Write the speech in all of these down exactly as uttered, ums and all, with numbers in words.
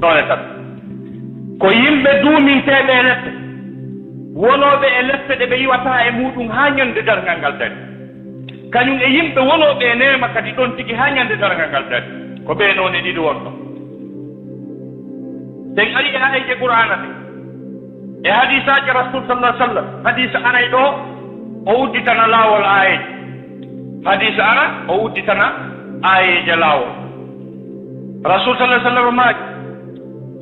Noone tati. Ko yimɓe duuminteeɓe e lepte, wonooɓe e lepte ɗe ɓe iwataa e muuɗum haa ñande darngal ngal dari. Kañum e yimɓe wonooɓe e neema kadi ɗon tigi haa ñande darngal ngal dari. Ko ɓee noone ɗiɗi wonno. Sen ari e aayeeje Qur'aana ɗe, e hadiisaaji Rasuul sallallahu alaihi wasallam, hadiisa aray ɗo, o udditana laawol aayeeje. Hadiisa ara, o udditana aayeeje laawol. Rasuul sallallahu alaihi wasallam maaki,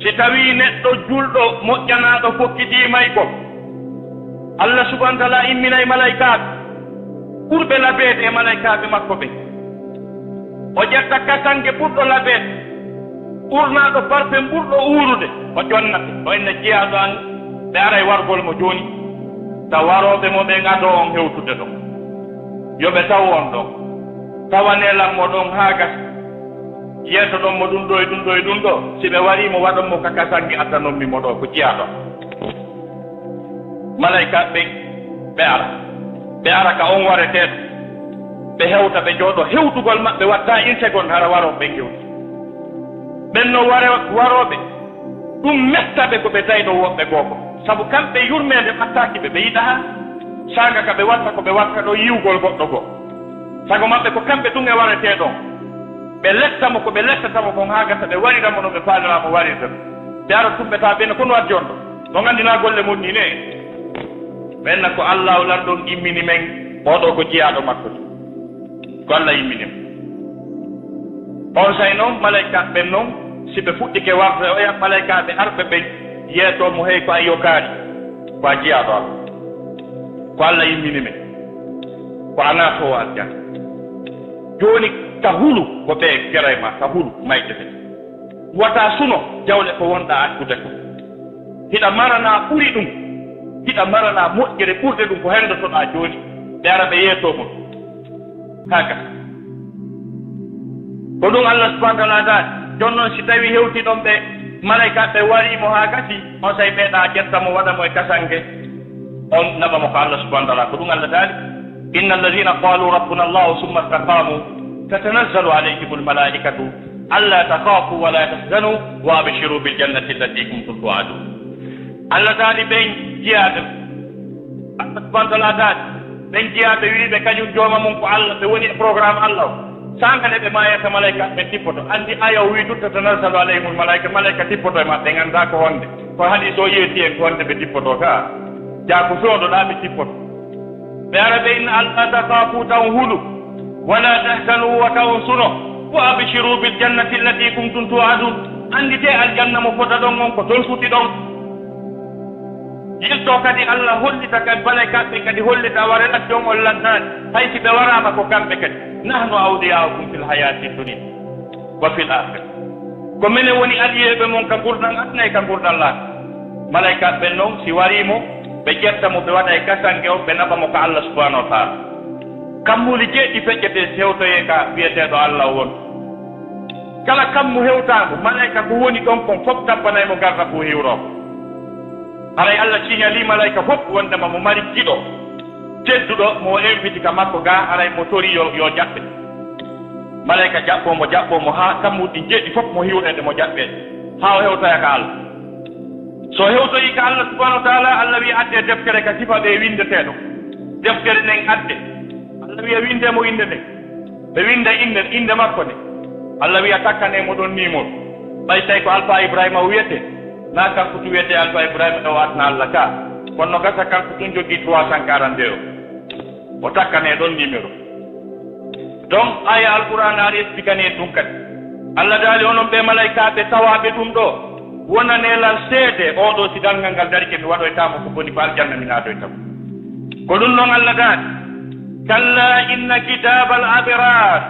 si tawii neɗɗo julɗo moƴƴanaaɗo fokkitiima e gol, Allah subhanahu wa ta'ala imminay malaykaaɓe ɓurɓe labeede e malaykaaɓe makko ɓe. O ƴetta kasange ɓurɗo labeede, urnaaɗo parfum ɓurɗo uurude, o jonna ɓe. O inna jiyaaɗo an, ɓe aray wargol mo jooni, taw warooɓe mo ɓen ado on hewtude ɗon. Yo ɓe taw on ɗon. Tawanee lan mo ɗon haa gasa. Yeeto ɗon mo ɗum ɗo e ɗum ɗo e ɗum ɗo. Si ɓe warii mo, waɗon mo ka kasange addanon mi mo ɗo, ko jiyaaɗo. Malaykaaɓe ɓen, ɓe ara. Ɓe ara ka on wareteeɗo. Ɓe hewta, ɓe jooɗo. Hewtugol maɓɓe wattaa une seconde hara warooɓe ɓen hewti. Ɓen no ware-, warooɓe. Ɗum metta ɓe ko ɓe dayno woɓɓe goo ko. Sabu kamɓe yurmeende ɓattaaki ɓe, ɓe yiɗaa saanga ka ɓe watta ko ɓe watta ɗo yiwgol goɗɗo goo. Sago maɓɓe ko kamɓe tun e waretee ɗon. Ɓe letta mo ko ɓe lettata mo kon haa gasa ɓe warira mo no ɓe faaliraa mo warirde mo. Ɓe ara tumɓe tawa ɓe no ko no addi on ɗo. No nganndinaa golle mun nii ne. Ɓen na ko Allaahu Lanɗo on immini men, oo ɗoo ko jiyaaɗo makko. Ko Allah immini mo. Onsay non, malaykaaɓe ɓen non, si ɓe fuɗɗike warde oya, malaykaaɓe arɓe ɓen yeetoo mo, hey, ko a yokaani, ko a jiyaaɗo Allah. Ko Allah immini men, ko a naatoowo aljanna. Jooni, ka hulu, ko ɓe geray ma, ka hulu, mayde ɓe. Wata suno jawle ko wonɗaa accude ko. Hiɗa maranaa ɓuri ɗum, hiɗa maranaa moƴƴere ɓurde ɗum ko henndotoɗaa jooni, ɓe ara ɓe yeetoo mo. Haa gasa. Ko ɗum Allah subhanahu wa ta'ala daali. Jooni non, si tawii hewtii ɗon ɓe malaykaaɓe warii mo haa gasi, onsay meeɗaa ƴetta mo, waɗa mo e kasange, on naɓa mo ko Allah subhanahu wa ta'ala. Ko ɗum Allah daali. إن الذين قالوا ربنا الله ثم استقاموا تتنزل عليهم الملائكة ألا تخافوا ولا تحزنوا وأبشروا بالجنة التي كنتم توعدون. Allah daali ɓen jiyaaɓe, Allah subhanahu wa ta'ala daali, ɓen jiyaaɓe wiiɓe kañum jooma mun ko Allah, ɓe woni e programme Allah o. Saanga nde ɓe maayata, malaykaaɓe ɓen tippoto. Anndi aya o wii tun, تتنزل عليهم الملائكة, malaykaaɓe tippoto e maɓɓe, ɓe anndaa ko honde. Ko hadiis o yeeti en ko honde ɓe tippotoo ka. Jaa ko fewndo ɗaa ɓe tippoto. Ɓe ara ɓe inna, ألا تخافوا, ta on hulu, ولا تحزنوا, wata on suno, وأبشروا بالجنة التي كنتم توعدون, annditee aljanna mo fotaɗon on ko ton suuti ɗon. Yiltoo kadi Allah hollita kadi malaykaaɓe kadi hollita ware ladde on on lannaani, hay si ɓe waraama ko kamɓe kadi. نحن أولياؤكم في الحياة الدنيا وفي الآخرة. Ko menen woni aliyeeɓe mon ka ngurndan aduna e ka ngurndan laakara. Malaykaaɓe ɓen non, si warii mo, ɓe ƴetta mo, ɓe waɗa e kasange on, ɓe naɓa mo ka Allah subhanahu wa ta'ala. Kammuuli jeeɗiɗi feƴƴete, si hewtoyee ka wi'eteeɗo Allah on. Kala kammu hewtaangu, malayka ko woni ɗon kon fof tabbanay mo garra ko hiwroo. Haray Allah siñalii malayka fof wondema mo mari giɗo tedduɗo mo o inviti ka makko ga, haray mo tori yo, yo jaɓɓe. Malayka jaɓɓoo mo, jaɓɓoo mo haa kammuuli ɗin jeeɗiɗi fof mo hiwreede mo jaɓɓee haa o hewtoya ka Allah. So hewtoyii ka Allah subhanahu wa ta'ala, Allah wi'a addee deftere ka sifa ɓe winndeteeɗo. Deftere nden addee. Allah wi'a winndee mo innde nden. Ɓe winnda innde, innde makko nde. Allah wi'a takkanee mo ɗon numéro. Ɓay tawi ko Alpha Ibrahima o wi'etee, na kanko tun wi'etee Alpha Ibrahima ɗo aduna Allah ka. Kono no gasa kanko tun jogii trois cent quarante-deux o. O takkanee ɗon numéro. Donc, aya Alqur'aana ari expliquer en ɗum kadi. Allah daali onon ɓe malaykaaɓe tawaaɓe ɗum ɗo, wonanee lan seede, oo ɗo si darngal ngal darike mi waɗoytaa mo ko boni ko aljanna mi naatoyta mo. Ko ɗum ɗon Allah daali, كلا إن كتاب الأبرار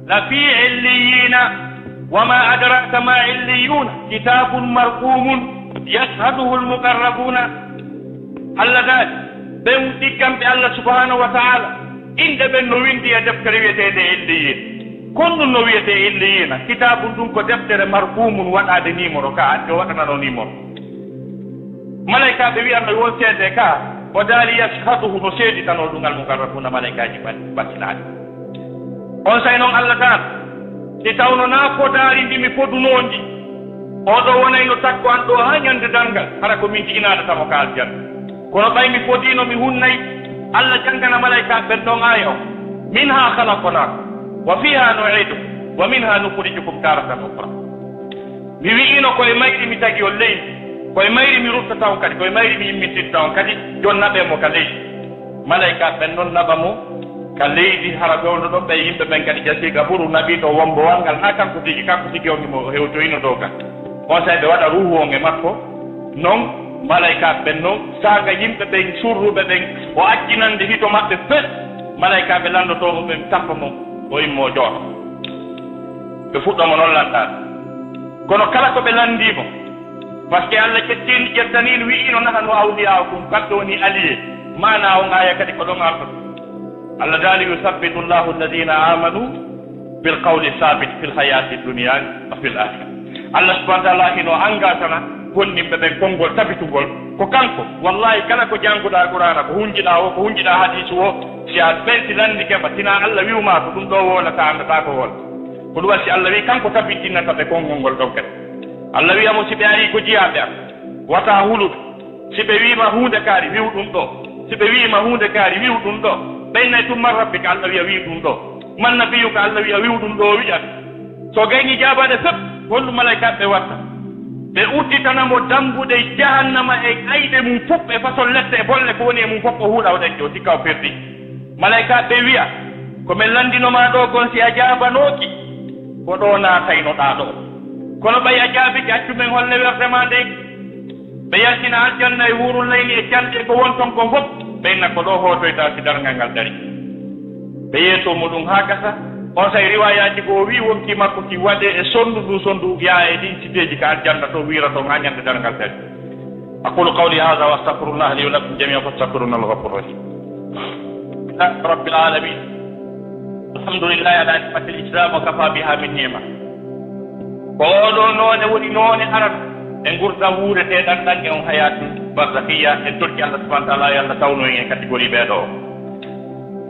لفي عليين وما أدراك ما عليون كتاب مرقوم يشهده المقربون. Allah daali, ɓen ɗigganɓe Allah subhanahu wa ta'ala, inɗe ɓen no winndi e deftere wi'eteende Illiyin. Kon ɗum no wi'etee Illiyiina, kitaabun ɗum ko deftere marquumun waɗaade numéro ka, addi o waɗanano numéro. Malaykaaɓe wi'ano won seede ka, o daali yashhaduhu no seeditanoo ɗum al muqarrabuuna malaykaaji bat-, battinaaɗi. Onsay non Allah daali, si tawno naa fodaari ndi mi fodunoo ndi, Oɗo wonayno takko an ɗo haa ñande darngal, hara ko min ji'inaɗatamo ka aljanna. Kono ɓay mi fodiino mi hunnay, Allah janngana malaykaaɓe ɓen ɗon aaya on: "Minha khalaqnakum, wa fiha nu'idukum, wa minha nukhrijukum taratan ukhra." Mi wi'ino ko e mayri mi tagi on leydi, ko e mayri mi ruttata on kadi, ko e mayri mi yimmintinta on kadi, jon naɓen mo ka leydi. Malaykaaɓe ɓen non naɓa mo ka leydi, hara fewndo ɗon ɓe yimɓe ɓen kadi jasi gaburu naɓi to wombowal ngal, haa kanko tigi, kanko tigi on himo hewtoyino dow kan. On saa'i ɓe waɗa ruuhu on e makko. Non malaykaaɓe ɓen non saanga yimɓe ɓen surruɓe ɓen, o accinande hito maɓɓe fes. Malaykaaɓe lanndotooɓe ɓen tappa mo, o immoo jooɗo. Ɓe fuɗɗo mo non lanndaade. Kono kala ko ɓe lanndii mo, parce que Allah ƴettini, ƴettaniino, wi'iino: "Nahnu awliya'ukum", kamɓe woni allié. Maana on aaya kadi ko ɗon arta. Allah daali: "Yusabbitu Allahu alladhina amanu bil qawli thabit fil hayati dunya wa fil akhirah." Allah subhanahu wa ta'ala hino angatana gomɗinɓe ɓen konngol tabitungol. Ko kanko, wallahi, kala ko jannguɗaa Qur'aana, ko hunjiɗaa o, ko hunjiɗaa hadiisu o, si a ɓeyti lanndike ma, sinaa Allah wi'u ma ko ɗum ɗo wowlataa, anndataa ko wowlata. Ko ɗum waɗi si Allah wi'i kanko tabintinnata ɓe konngol ngol ɗon kadi. Allah wi'a mo si ɓe arii ko jiyaaɓe am, wata huluɓe. Si ɓe wi'i ma huunde kaari, wi'u ɗum ɗo. Si ɓe wi'i ma huunde kaari, wi'u ɗum ɗo. Ɓe innay tun man rabbika, Allah wi'a wi'u ɗum ɗo. Man nabiyyuka, Allah wi'a wi'u ɗum ɗo, o wi'at. So gayni jaabaade fep, honɗum malaykaaɓe ɓe watta? Ɓe udditana mo dambuɗe jahannama e ayɗe mum fof, e façon lette e bolle ko woni e mum fof, o huuɗa o ɗaƴƴi, o sikka o perdi. Malaykaaɓe ɓe wi'a, ko min lanndino ma ɗo kon, si a jaabanooki, ko ɗo naataynoɗaa ɗo. Kono ɓay a jaabike, accu men holle werde ma nden. Ɓe yaltina aljanna e huurul layni e canɗi e ko won ton kon fof. Ɓe inna ko ɗo hootoyta si darngal ngal dari. Ɓe yeeso mo ɗum haa gasa. On say riwaayaaji goo o wi'i wonkii makko ki waɗee e sonndu ndu, sonndu yaa e ɗin siteeji ka aljanna to wiira ton haa ñande darngal dari. أقول قولي هذا وأستغفر الله لي ولكم جميعا فاستغفروه إنه هو الغفور الرحيم. الحمد لله رب العالمين. الحمد لله على نعمة الإسلام وكفى بها من نعمة. Ko oo ɗoo noone woni noone arano e ngurndan wuureteeɗan ɗan e on hayaatu barzakhiya. En torki Allah subhanahu wa ta'ala, yo Allah tawnu en e catégorie ɓee ɗoo.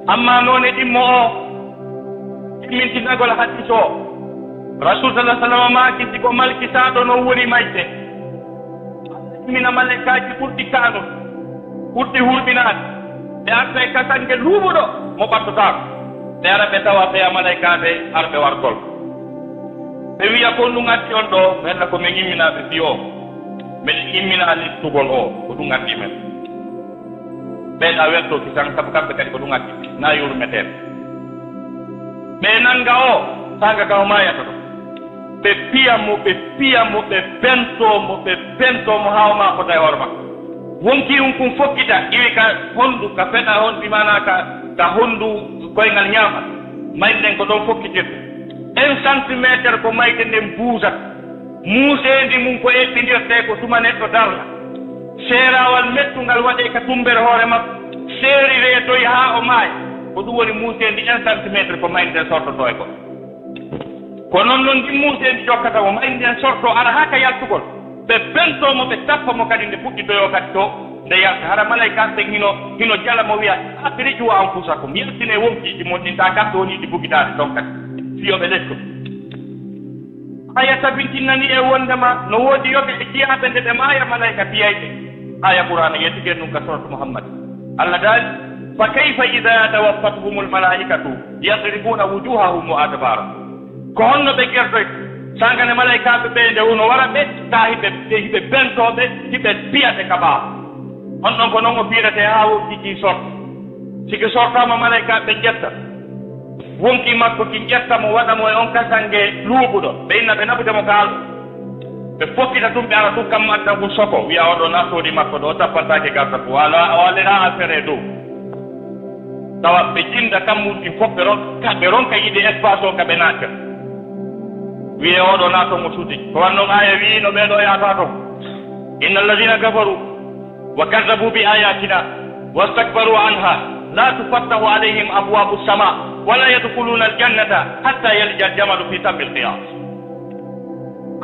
Amma noone ɗimmo oo, timmintinagol hadiis oo, Rasul sallallahu alaihi wasallam maaki si ko malkisaaɗo non woni mayde. Immina malaykaaji ɓurɗi kaanude, ɓurɗi hurminaade, ɓe arta e kasange luuɓuɗo mo ɓattotaako. Ɓe ara ɓe tawa ɓe a malaykaaɓe arɓe wargol. Ɓe wi'a, "Ko ɗum addi on ɗoo?" Ɓe wi'a, "Ko min imminaaɓe fii oo. Min imminaa lettugol oo, ko ɗum addi men." Ɓe ɗa weltooki tan, sabu kamɓe kadi ko ɗum addi, na yurmeteeɓe. Ɓe nannga oo, saanga ka o maayata ɗo. Ɓe piya mo, ɓe piya mo, ɓe pentoo mo, ɓe pentoo mo haa o maakota e hoore makko. Wonkii un kun fokkita, iwi ka honndu, ka feɗa on, bi maanaa ka, ka honndu koyngal ñaama. Mayde nden ko ɗon fokkitirta. Un centimètre ko mayde nden buusata. Muuseendi mum ko eɓɓindirtee ko tuma neɗɗo darna. Seeraawal mettungal waɗee ka tummbere hoore makko, seeriree toy haa o maaya. Ko ɗum woni muuseendi un centimètre ko mayde nden sortotoo e goɗɗo. Ko non non ndin muuseendi jokkata mo, mayde nden sortoo ara haa ka yaltugol. Ɓe pentoo mo, ɓe tappa mo kadi nde fuɗɗitoyoo kadi to nde yalta. Hara malaykaaɓe ɓen hino, hino jala mo wi'a, "Akhrijuu anfusakum, yaltinee wonkiiji mon ɗin, taa kamɓe woni ɗi bugitaade ton kadi." Fii yo ɓe lettu. Aya tabintinnani e wondema no woodi yoɓe e jiyaaɓe nde ɓe maaya, malayka piyayɓe. Aya Qur'aana yettude ɗum ka Suuratu Muhammad. Allah daali, "Fa kayfa idha tawaffathumul malaikatu yadribuna wujuhahum wa adbarahum." Ko honno ɓe gertoyta? Sangane malaykaaɓe ɓe nde wono wara ɓe, taa hiɓe, hiɓe bentooɓe, hiɓe piyaɓe ka ɓaawo. On ɗon ko non o piiretee haa wonkii kii sorta. Si ki sortaama, malaykaaɓe ɓe ƴetta wonkii makko kin, ƴetta mo, waɗa mo e on kasange luuɓuɗo. Ɓe inna ɓe naɓude mo ka alɗo. Ɓe fokkita tun, ɓe ara tun kamma adda ngun soko, wi'a, "Oo ɗoo na soodi makko ɗoo, tappantaake garta ko, wala o alira affaire e dow." Tawa ɓe jinda kammuuji ɗin fof, ɓe ron-, ka, ɓe ronka yiide espace o ka ɓe naata. Wi'ee, "Oo ɗoo na to mo suuti." Ko wanno aaya wi'ino ɓee ɗoo yaata ton. "Innal ladhina kafaru wa kadhabu bi ayatina wastakbaru anha la tufattahu alayhim abwabu sama wala yadkhuluna aljannata hatta yalija aljamal fi sammi alkhiyat."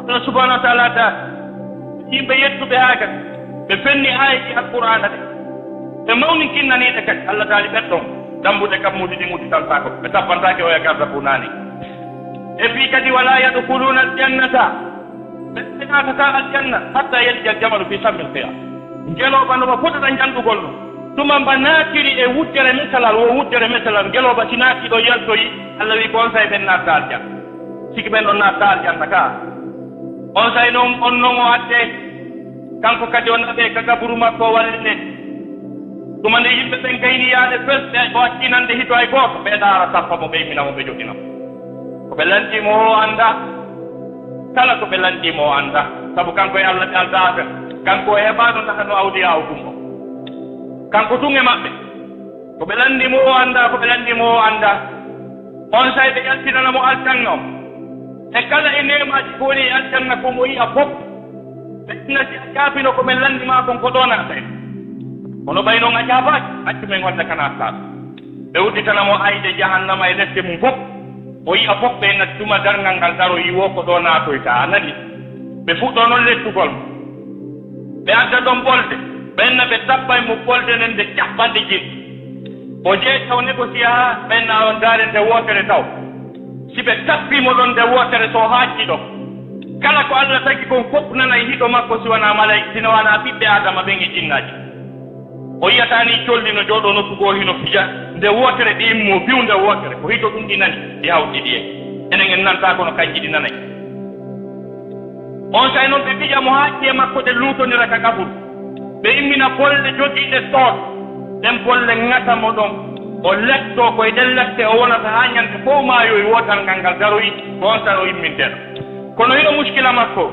Allah subhanahu wa ta'ala ta yimɓe yettuɓe haa kadi ɓe fenni aayeeji Alqur'aana ɗe, ɓe mawninkinnaniiɗe kadi, Allah taali ɓen ɗon, dambuɗe kammuuji ɗin udditantaako, ɓe tappantaake oya garda fuu naani. E fii kadi, "Wala yadkhuluna aljannata." Ɓe naatataa aljanna hatta yalija al-jamalu fi sammil khiyat. Ngelooba no ba fotata njanɗugol no. Tuma mba naatiri e wuddere mesalal, wo wuddere mesalal, ngelooba si naati ɗo yaltoyi, Allah wi ko on say ɓen naatata aljanna. Siki ɓen on naatata aljanna ka. On say non, on non o adde, kanko kadi o naɓe ka gaburu makko o walline. Tuma nde yimɓe ɓen gayni yaade fes, ɓe o accinande hito hay gooto, ɓe ndaara sappa mo, ɓe immina mo, ɓe joɗɗina mo. Ko ɓe lanndii mo o anndaa. Kala ko ɓe lanndii mo o anndaa. Sabu kanko e Allah ɓe aldaa affaire. Kanko o heɓaano nahanu awliyaa o ɗum o. Kanko tun e maɓɓe. Ko ɓe lanndii mo o anndaa, ko ɓe lanndii mo o anndaa. On say ɓe yaltinana mo aljanna o. E kala e neemaaji ko woni e aljanna ko mo yi'a fof. Ɓe inna si a jaabino ko men lanndi maa kon ko ɗo naata en. Kono ɓay non a jaabaaki, accu men walla ka naattaa. Ɓe udditana mo ayde jahannama e lette mum fof. O yi'a fof ɓe natti tuma darngal ngal daroyi wo ko ɗo naatoyta. A nani? Ɓe fuɗɗo non lettugol mo. Ɓe adda ɗon ɓolde. Ɓen na ɓe tappay mo ɓolde nden nde capanɗe jeeɗiɗi. O jeeya o négocier haa ɓen na on ndaare nde wootere taw. Si ɓe tappii mo ɗon nde wootere so haajji ɗon. Kala ko Allah tagi kon fof nanay hiɗo makko si wanaa malayka, si wanaa ɓiɓɓe Aadama ɓen e jinnaaji. O yi'ataa ni colli no jooɗoo nokku goo hino fija, nde wootere ɗi immoo, biw nde wootere, ko hito ɗum ɗi nani, ɗi hawti ɗi en. Enen en nantaa kono kanji ɗi nanay. On say non ɓe fija mo haa ƴi'e makko ɗe luutondira ka gaburu. Ɓe immina bolle jogiiɗe toon, ɗen bolle ŋata mo ɗon. O lettoo ko e ɗen lette o wonata haa ñande fof maayoyi wootal ngal ngal daroyi, ko on tan o imminteeɗo. Kono hino muskila makko.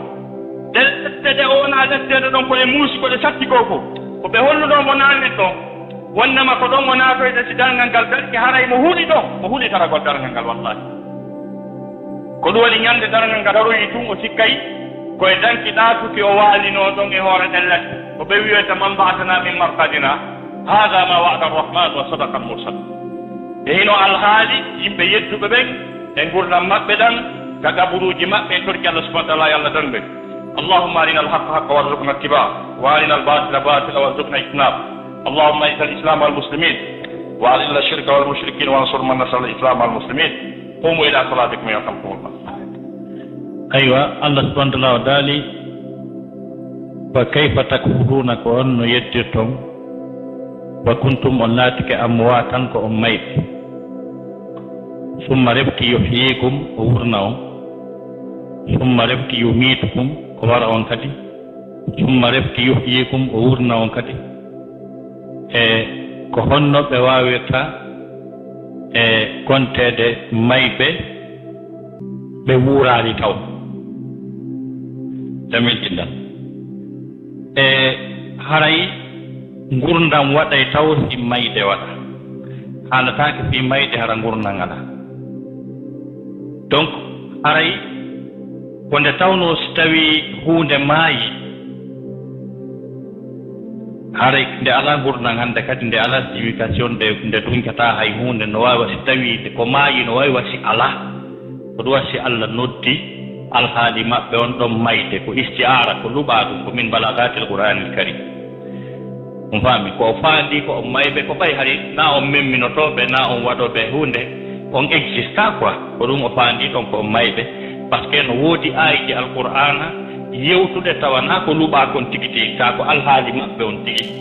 Ɗe lette ɗe o wonaa letteeɗo ɗon ko ɗe muusi, ko ɗe satti goo fof. Ko ɓe hollunoo mo naange ɗon, wonnama ko ɗon o naatoyta si darngal ngal darike, haray mo huli ɗon, mo huli daragol darngal ngal, wallahi. Ko ɗum woni ñande darngal ngal daroyi tun, o sikkay ko e danki ɗaatuki o waalinoo ɗon e hoore ɗen lette. Ko ɓe wi'oyta, "Man ba'athana min marqadina, hadha ma wa'ada ar-rahman wa sadaqa al-mursalun." E hino alhaali yimɓe yedduɓe ɓen e ngurndan maɓɓe ɗan ka gaburuuji maɓɓe, en torki Allah subhanahu wa ta'ala yo Allah dandu en. اللهم أرنا الحق حقا وارزقنا اتباعه، وأرنا الباطل باطلا وارزقنا اجتنابه. اللهم أعز الإسلام والمسلمين، وأذل الشرك والمشركين، وانصر من نصر الإسلام والمسلمين. قوموا إلى صلاتكم يرحمكم الله. Aywa, Allah subhanahu wa ta'ala o daali, "Fa kayfa takfuruna," ko on no yeddirton, "wa kuntum," on naatike, "amwatan," ko on mayɓe. "Summa refti yuhyikum," o wurna on. "Summa refti yumitukum," o wara on kadi. "Summa refti yuhyikum," o wurna on kadi. E ko honno ɓe waawirta e konteede mayɓe ɓe wuuraali taw? Jamin jiddan. E haray ngurndan waɗay taw si mayde waɗa? Haalataake fii mayde hara ngurndan alaa. Donc, haray ko nde tawnoo si tawii huunde maayi, haray nde alaa ngurndan hannde kadi, nde alaa signification, nde, nde duñcataa hay huunde, no waawi wa si tawii ko maayi, no waawi wa si alaa. Ko ɗum wa si Allah noddi alhaali maɓɓe on ɗon mayde, ko isti'aara, ko luɓaa ɗum, ko min balagatil Qur'aanil Karim. On faami? Ko o faandi ko on mayɓe, ko ɓay hari na on memminotooɓe, na on waɗooɓe huunde, on exista quoi. Ko ɗum o faandi ɗon ko on mayɓe, parce que no woodi aayiji Alqur'aana yewtuɗe tawa na ko luɓaa kon tigi tigi, ka ko alhaali maɓɓe on tigi.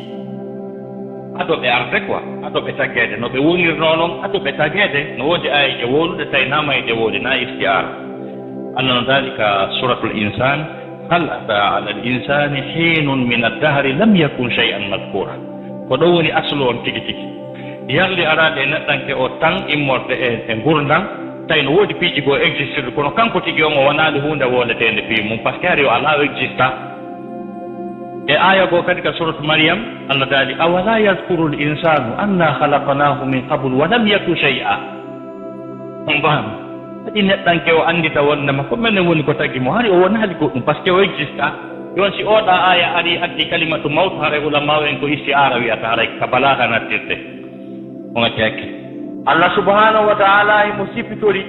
Ado ɓe arde quoi, ado ɓe tageede, no ɓe wonirnoo non, ado ɓe tageede, no woodi aayije wooduɗe tawi na mayde woodi, na isti'aara. Allah no daali ka Suratul Insaan, "Hal ataa alal insaani hiinun mina dahri lam yakun shay'an madkuura." Ko ɗo woni aslu on tigi tigi. Yarli araade e neɗɗanke o tan immorde e, e ngurndan, tawi no woodi piiji goo existirɗi, kono kanko tigi on o wonaali huunde wooleteende fii mum, parce que hari o alaa, o exista. E aaya goo kadi ka Suratu Maryam, Allah daali, "Awala yazkurul insaanu anna khalaqnaahu min qablu wa lam yaku shay'a." On faami? Haɗi neɗɗanke o anndita wondema ko menen woni ko tagi mo, hari o wonaali goɗɗum, parce que o exista. Yon si oɗa aaya ari addi kalimatu mawt, haray ulama'u en ko isti'aara wi'ata, haray ka balaaga nattirte. On acci hakke. Allah subhanahu wa ta'ala himo sifitori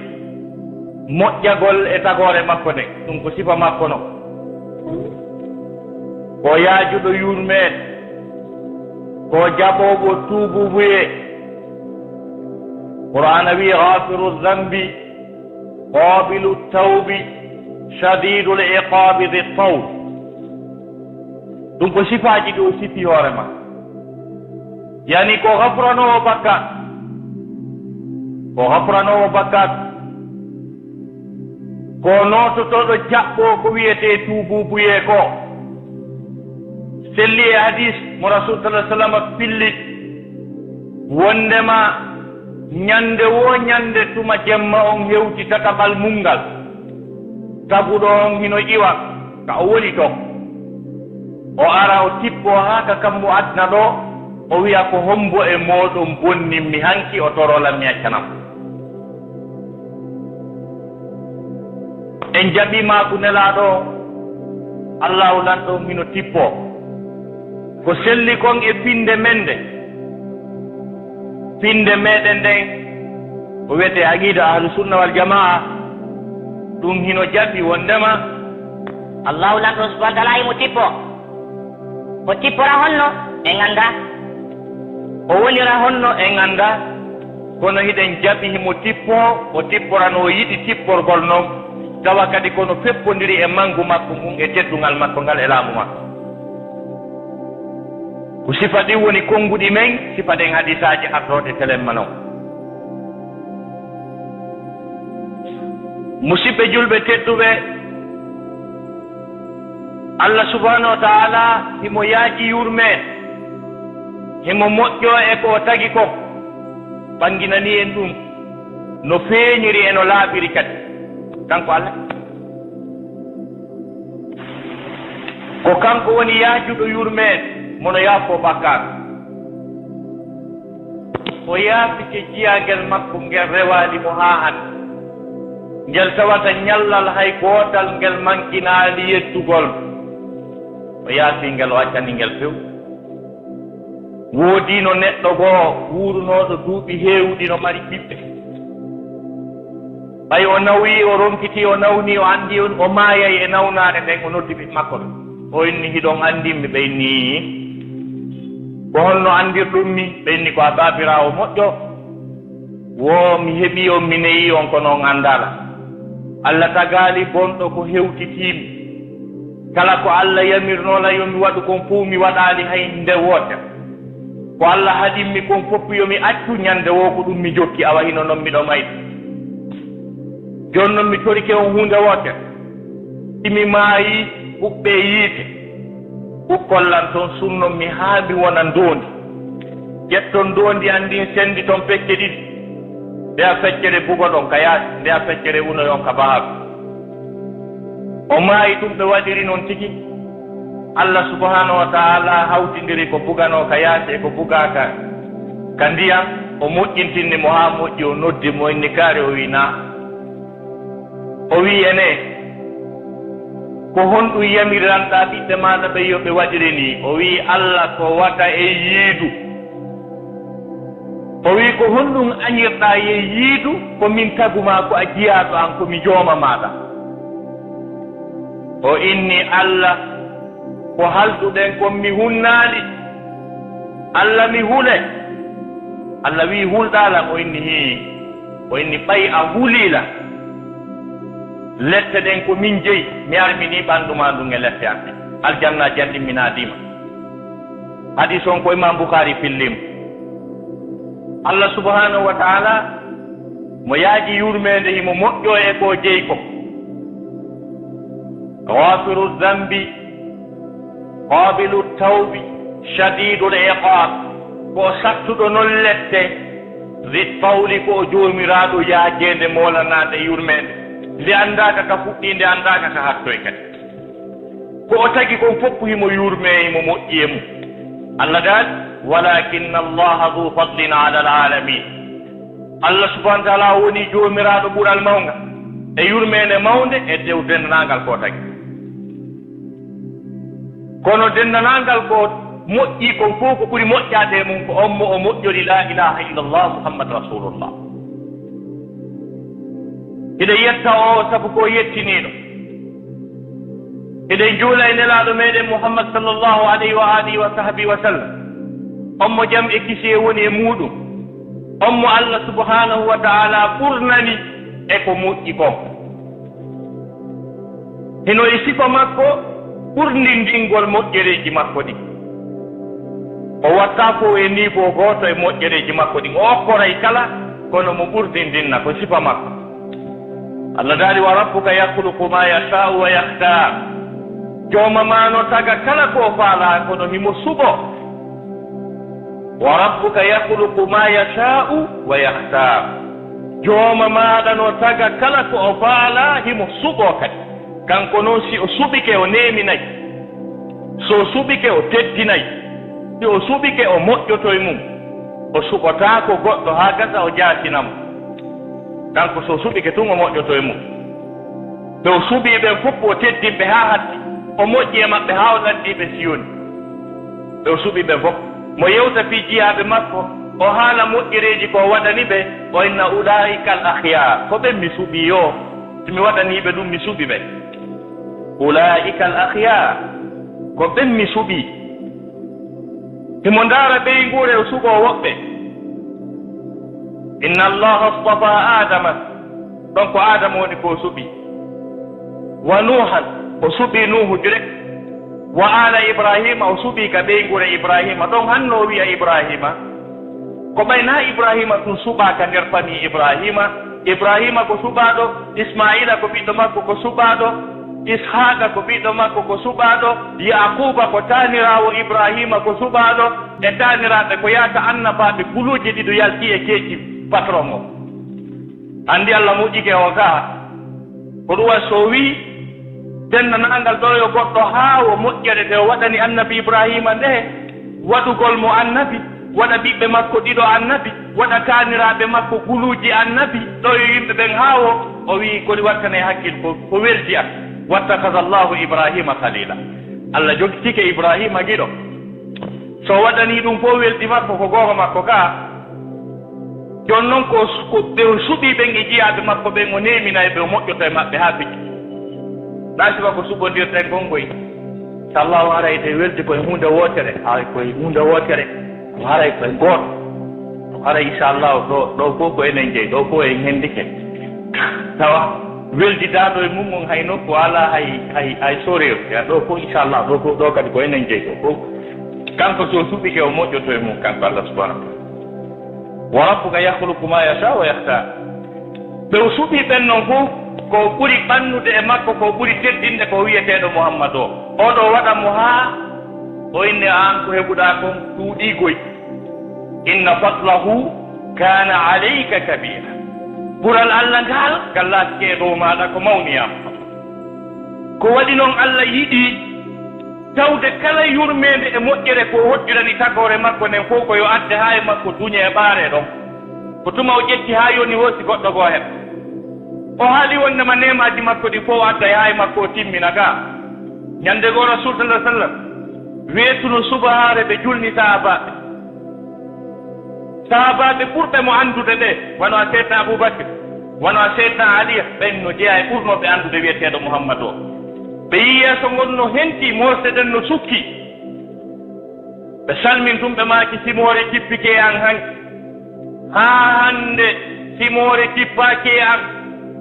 moƴƴagol e tagoore makko nden. Ɗum ko sifa makko no. Ko yaajuɗo yurmeende, ko jaɓoowo tuubuubuyee. Qur'aana wi'i, "Gaafiru zambi, qaabilu tawbi, Shadidul iqabi dhi tawl. Ɗum ko sifaaji ɗi o sifi hoore ma. Yani ko gafuranoowo bakkaat. Ko gafuranoowo bakkaat. Ko noototooɗo jaɓɓo ko wiyetee tuubuubuyee ko. Selli e hadis mo Rasul sallallahu alaihi wasallam filli wondema ñande wo ñande tuma jemma on hewti tataɓal mum ngal, taguɗo on hino iwa ka o woni to. O ara o tippo haa ka kammu adna ɗo, o wi'a, "Ko hombo e mooɗon bonnimmi hanki?" O torolan mi accanam. En jaɓi maaku Nelaaɗo, Allahu Lanɗo on hino tippo. Ko selli kon e finde men nde, finde meɗen nden, ko wiyetee aqida Ahlu Sunna wal Jamaa, ɗum hino jaɓi wondema Allahu Lanɗo subhanahu wa ta'ala himo tippo. O tippora honno? En anndaa. O wonira honno? En anndaa. Kono hiɗen jaɓi himo tippo, o tippora no o yiɗi tipporgol non, tawa kadi kono feppondiri e mangu makko ngun e teddungal makko ngal e laamu makko. Ko sifa ɗin woni konnguɗi men, sifa ɗen hadisaaji artooɗe telemma non. Musidɓe julɓe tedduɓe, Allah subhanahu wa ta'ala himo yaaji yurmeende, himo moƴƴo e ko o tagi kon, ɓanginani en ɗum no feeñiri e no laaɓiri kadi. Kanko Allah, ko kanko woni yaajuɗo yurmeende, mo no yaafoo bakkaatu. O yaafike jiyangel makko ngel rewaali mo haa hannde, ngel tawata ñallal hay gootal ngel mankinaali yettugol. O yaafi ngel, o accani ngel few. Woodiino neɗɗo goo wuurunooɗo duuɓi heewuɗi no mari ɓiɓɓe. Ɓay o nawi, o ronkiti, o nawni, o anndi on, o maayay e nawnaare nden, o noddi ɓiɓɓe makko ɓen. O inni, "Hiɗon anndimmi?" Ɓe inni, "Ko honno anndirɗummi?" Ɓe inni, "Ko a baabiraawo moƴƴo. Wo mi heɓii on, mi neyii on, kono on anndaala. Allah tagaali bonɗo ko hewtitiimi. Kala ko Allah yamirnoo lan yo mi waɗu kon fow mi waɗaali hay nde wootere. Ko Allah haɗimmi kon fow yo mi accu, ñande woo ko ɗum mi jokki, awa hino non miɗo mayde. Jooni non mi torike on huunde wootere. Si mi maayii, huɓɓee yiite. Ɓukkol lan ton sunnon mi haa mi wona ndoondi. Ƴetton ndoondi an ndin, senditon pecce ɗiɗi. Ndeya feccere bugoɗon ka yaasi, ndeya feccere unoyon ka baharu." O maayi ɗum, ɓe waɗiri non tigi. Allah subhanahu wa ta'ala hawtindiri ko buganoo ka yaasi e ko bugaa ka, ka ndiyan, o moƴƴintinni mo haa moƴƴi, o noddi mo, inni, "Kaari?" O wi'i, "Naa." O wi'i, "Enee, ko honɗum yamiranɗaa ɓiɓɓe maaɗa ɓen yo ɓe waɗire nii?" O wi'i, "Allah ko wata e yiidu." O wi'i, "Ko honɗum añirɗaa e yiidu? Ko min tagu maa, ko a jiyaaɗo an, ko mi jooma maaɗa." O inni, "Allah, ko halduɗen kon mi hunnaali. Allah, mi hule." Allah wi'i, "Hulɗaa lan?" O inni, "Hii." O inni, "Ɓay a hulii lan, lette ɗen ko min jeyi, mi arminii ɓandu maa ndun e lette an ɗen. Aljanna janɗin mi naadii ma." Hadis on ko Imam Bukhari fillimo. Allah subhanahu wa ta'ala mo yaaji yurmeende, himo moƴƴo e ko jeyi ko. Ghafiru dhanbi, qabilu tawbi, shadidul iqab. Ko o sattuɗo non lette, dhi tawli, ko o joomiraaɗo yaajeende moolanaande yurmeende. Nde anndaaka ka fuɗɗii, nde anndaaka ka hattoy kadi. Ko o tagi kon fow himo yurmee, himo moƴƴi e mum. Allah daal, "Walakinna Allaha dhu fadlin ala al-alamin." Allah subhanahu wa ta'ala woni joomiraaɗo ɓural mawnga e yurmeende mawnde e dow denndaangal ko o tagi. Kono denndaangal ko moƴƴi kon fow, ko ɓuri moƴƴaade e mum ko on mo o moƴƴori la ilaha illallah Muhammad Rasulullah. Hiɗen yetta o sabu ko o yettiniiɗo. Hiɗen juula e Nelaaɗo meɗen Muhammad sallallahu alayhi wa alihi wa sahbihi wa sallam. On mo jam e kisiyee woni e muuɗum. On mo Allah subhanahu wa ta'ala ɓurnani e ko moƴƴi kon. Hino e sifa makko ɓurndindingol moƴƴereeji makko ɗin. O watta fof e niveau gooto e moƴƴereeji makko ɗin. O okkoray kala, kono mo ɓurndindinna, ko sifa makko. Allah daali, "Wa rabbuka yakhluqu ma yasha'u wa yakhtar." Jooma ma no taga kala ko o faalaa, kono himo suɓoo. "Wa rabbuka yakhluqu ma yasha'u wa yakhtar." Jooma maaɗa no taga kala ko o faalaa, himo suɓoo kadi. Kanko noon, si o suɓike, o neeminay. So o suɓike, o teddinay. Si o suɓike, o moƴƴoto e mum. O suɓotaako goɗɗo haa gasa o jaatina mo. Kanko, so o suɓike tun, o moƴƴoto e mum. Ɓe o suɓii ɓen fof, o teddin ɓe haa hatti. O moƴƴi e maɓɓe haa o lanndii ɓe si yoni. Ɓe o suɓii ɓen fof. Mo yewta fii jiyaaɓe makko, o haala moƴƴereeji ko o waɗani ɓe, o inna, "Ulaa'ika al akhyaar." Ko ɓen mi suɓii yo. Si mi waɗanii ɓe ɗum, mi suɓi ɓe. "Ulaa'ika al akhyaar." Ko ɓen mi suɓii. Himo ndaara ɓeynguure, o suɓoo woɓɓe. "Inna Allaha astafa Adama." Ɗon ko Adama woni ko o suɓii. "Wa Nuuhan." O suɓii Nuuhu direct. "Wa ala Ibrahima." O suɓii ka ɓeynguure Ibrahima. Ɗon hanno o wi'a Ibrahima. Ko ɓay na Ibrahima tun suɓaaka nder famii Ibrahima. Ibrahima ko suɓaaɗo, Ismaila ko ɓiɗɗo makko ko suɓaaɗo, Ishaqa ko ɓiɗɗo makko ko suɓaaɗo, Yaquba ko taaniraawo Ibrahima ko suɓaaɗo, e taaniraaɓe ko yaata annabaaɓe guluuje ɗiɗo yalti e keeci patron o. Anndi Allah moƴƴike o gaa. Ko ɗum waɗi so o wi'i, denndaangal ɗoyo goɗɗo haa o moƴƴere nde o waɗani annabi Ibrahima nde, waɗugol mo annabi, waɗa ɓiɓɓe makko ɗiɗo annabi, waɗa taaniraaɓe makko guluuji annabi, ɗoyo yimɓe ɓen haa o, o wi'i, ko ɗi wattane hakkil ko, ko weldi an. "Wattakhadha Allahu Ibrahima khalila." Allah jogitike Ibrahima giɗo. So waɗanii ɗum fof weldi makko, ko goonga makko gaa. Jooni noon ko, ko ɓe o suɓii ɓen e jiyaaɓe makko ɓen, o neeminay ɓe, o moƴƴoto e maɓɓe haa fecci. Ɗaa sifa ko suɓondirɗen kon koy. Inchallahu haray ete weldi koye huunde wootere, haray koye huunde wootere, haray koye gooto. Haray inchallahu ɗo, ɗo fof ko enen jeyi, ɗo fof en hendike. Tawa weldi daaɗo e mum on hay nokku alaa hay, hay, hay soreeru. Ya ɗo fof inchallah, ɗo fof, ɗo kadi ko enen jeyi ɗo fof. Kanko so suɓike o moƴƴoto e mum, kanko Allah subhanahu wa ta'ala. "Wa rabbuka yakhluqu ma yasha wa yakhtar." Ɓe o suɓii ɓen non fof, ko ɓuri ɓannude e makko, ko ɓuri teddinde ko wi'eteeɗo Muhammad o. Oɗo waɗa mo haa o inne aan ko heɓuɗaa kon ɗuuɗii goy. "Inna fadlahu kana alayka kabira." Ɓural Allah ngal, ngal laatike e dow maaɗa ko mawniyaama. Ko waɗi non Allah yiɗi tawde kala yurmeende e moƴƴere ko o hoddirani tagoore makko nden fof ko yo adde haa e makko duñe e ɓaare ɗon. Ko tuma o ƴetti haa yoni hoosi goɗɗo goo heɓa. O haali wondema neemaaji makko ɗi fof o adday haa e makko o timmina ka. Ñande goo Rasul sallallahu alaihi wasallam weetuno subahaare ɓe julni sahaabaaɓe. Sahaabaaɓe ɓurɓe mo anndude ɓe, wano a Seydina Abubakar, wano a Seydina Aliya, ɓen no jeyaa e ɓurnooɓe anndude wi'eteeɗo Muhammadu o. Ɓe yii yeeso ngon no henti, moosde ɗen no sukki. Ɓe salmin tun, ɓe maaki, "Simoore jippike e an hanki. Haa hannde simoore jippaaki e an.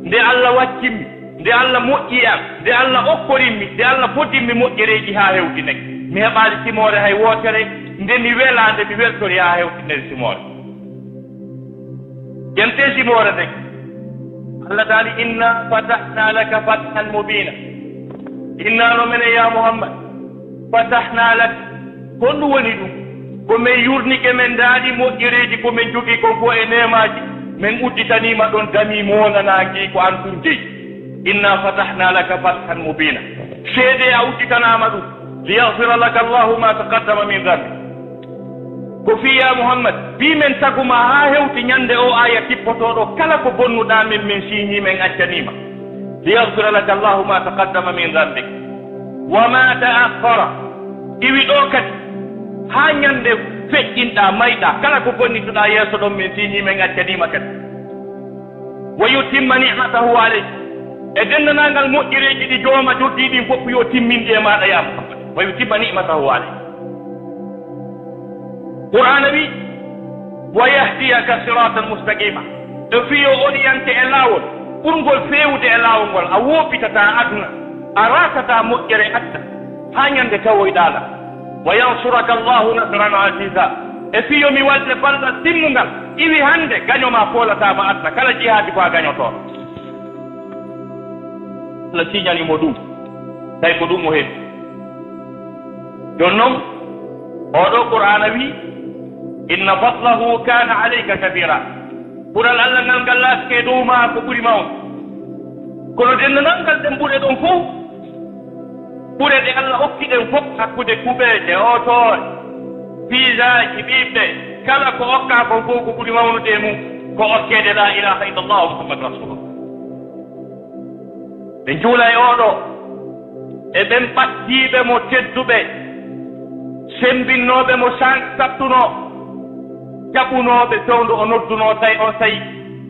Nde Allah waccimmi, nde Allah moƴƴi e an, nde Allah okkorimmi, nde Allah fodimmi moƴƴereeji haa hewtinake. Mi heɓaali simoore hay wootere, nde mi welaa, nde mi weltori haa hewtinere simoore." Jente simoore nden. Allah taali, "Inna fatahna laka fathan mubina." Inna no menen, ya Muhammad, fatahna laka. Honɗum woni ɗum? Ko men yurnike, men ndaari moƴƴereeji ko men jogii kon fof e neemaaji, men udditaniima ɗon dami moonanaangi ko an tun jeyi. Inna fatahna laka fathan mubina. Seede a udditanaama ɗum. Liyaghfira laka Allahu ma taqaddama min dhanbi. Ko fii, ya Muhammad, fii men tagu ma haa hewti ñande o aaya tippotooɗo, kala ko bonnuɗaa men, men siiñii, men accanii ma. Liyaghfira laka Allahu ma taqaddama min dhanbik wa ma ta'akhkhara. Iwi ɗo kadi, haa ñande feƴƴinɗaa, mayɗaa, kala ko bonnituɗaa yeeso ɗon, men siiñii, men accanii ma kadi. Wa yutimma ni'matahu alayk. E denndaangal moƴƴereeji ɗi jooma jogii ɗin fof, yo timmin ɗi e maaɗa, ya Muhammad. Wa yutimma ni'matahu alayk. Qur'aana wi, "Wa yahdiyaka siratan mustaqima." E fii yo oriente e laawol ɓurngol feewude e laawol ngol, a woppitataa aduna. A raatataa moƴƴere adda haa ñande tawoyɗaa lan. Wa yansuraka Allahu nasran aziza. E fii yo mi wallu ballal timmungal, iwi hande gaño maa foolataama aduna, kala jihaadi ko a gañotooɗo. Allah siiñani mo ɗum, tawi ko ɗum o heɓi. Jooni non, oo ɗoo Qur'aana wi'i, "Inna fadlahu kana alayka kabira." Ɓural Allah ngal, ngal laatike e dow maa ko ɓuri mawnude. Kono denndanangal ɗen ɓure ɗon fof, ɓure ɗe Allah okki ɗen fof, hakkunde kuɓeeje, otooje, piisaaji, ɓiɓɓe, kala ko okkaa kon fof ko ɓuri mawnude e mum ko okkeede laa ilaaha illallah Muhammadu Rasulullah. Ɓe njuula e oo ɗoo, e ɓen ɓaddiiɓe mo tedduɓe, semmbinnooɓe mo san-, sattunoo, jaɓunooɓe fewndo o noddunoo, tawi on saa'i